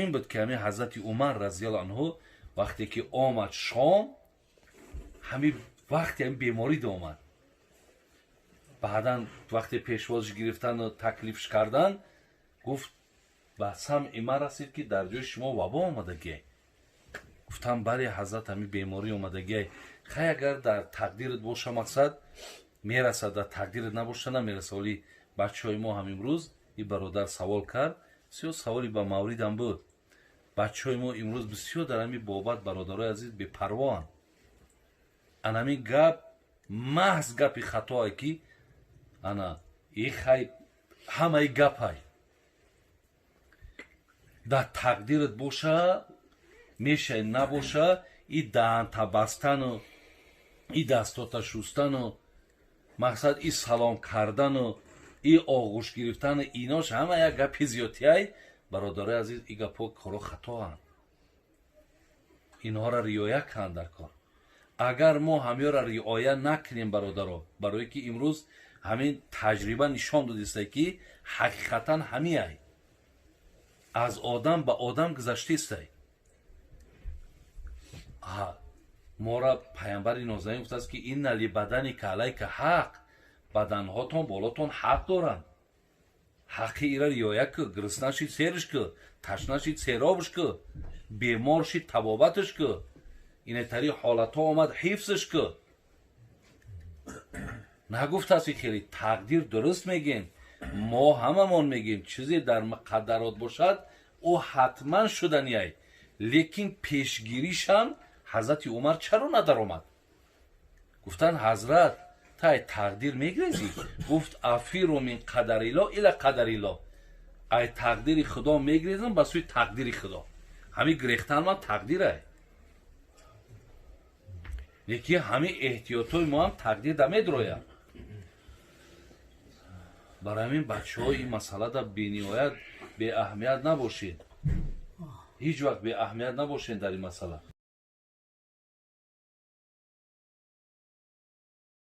Ҳамин буд, ки ҳамин ҳазрати Умар разиаллоҳу анҳу вақте ки омад Шом, ҳамин вақте ҳамин беморӣ омад, баъдан вақте пешвозш гирифтану таклифш кардан, гуфт: «Ба самъи ман расид, ки дар ҷои шумо вабо омадагиай». Гуфтам: «Бале, ҳазрат, ҳамин беморӣ омадагиай». «Хай, агар дар тақдират боша, мақсад, мерасад, дар тақдират набоша, намераса». Оли бачаҳои мо ҳам имрӯз, и бародар савол кард, бисёр саволи ба мавридам буд. Бачаҳои мо имрӯз бисёр дар ҳамин бобат, бародарои азиз, бепарвоанд. Анамин гап маҳз гапи хатое, ки ана и хай ҳамаи гапай дар тақдират боша, мешай, набоша, и даҳанта бастану, и дастота шустану, мақсад, и салом кардану, и оғӯш гирифтану, инош ҳама як гапи зиёдтиай. Бародарои азиз, и гапҳо коро хатоанд, инҳоро риоя кунанд дар кор. Агар мо ҳамёра риоя накунем, бародаро, барое ки имрӯз ҳамин таҷриба нишон додиста, ки ҳақиқатан ҳамиай аз одам ба одам гузаштистай. Мора паямбари нозанин гуфтааст, ки إن لبدنك عليك حق, баданҳотон болотон ҳақ доранд, ҳаққи ира риоя кӯ: гурусна шид, серш кӯ, ташна шид, серобш кӯ, бемор шид, табобаташ кӯ, инетари ҳолатҳо омад, ҳифзш кӯ. Нагуфтааст, ки хеле тақдир дуруст мегем, мо ҳамамон мегем, чизе дар муқаддарот бошад, ӯ ҳатман шуданиай, лекин пешгиришам. Ҳазрати Умар чаро надаромад? Гуфтанд: «Ҳазрат, тай тақдир мегрезӣ?» Гуфт: «أفر من قدر الله إلى قدر الله», ай тақдири Худо мегрезам ба сӯи тақдири Худо. Ҳамин гирехтан ман тақдирай, лекин ҳамин эҳтиётҳои мо ҳам тақдир да медрояд. Барои ҳамин, бачаҳо, ин масъалада бениҳоят беаҳамият набошед, ҳеҷ вақт беаҳамият набошед дар ин масъала.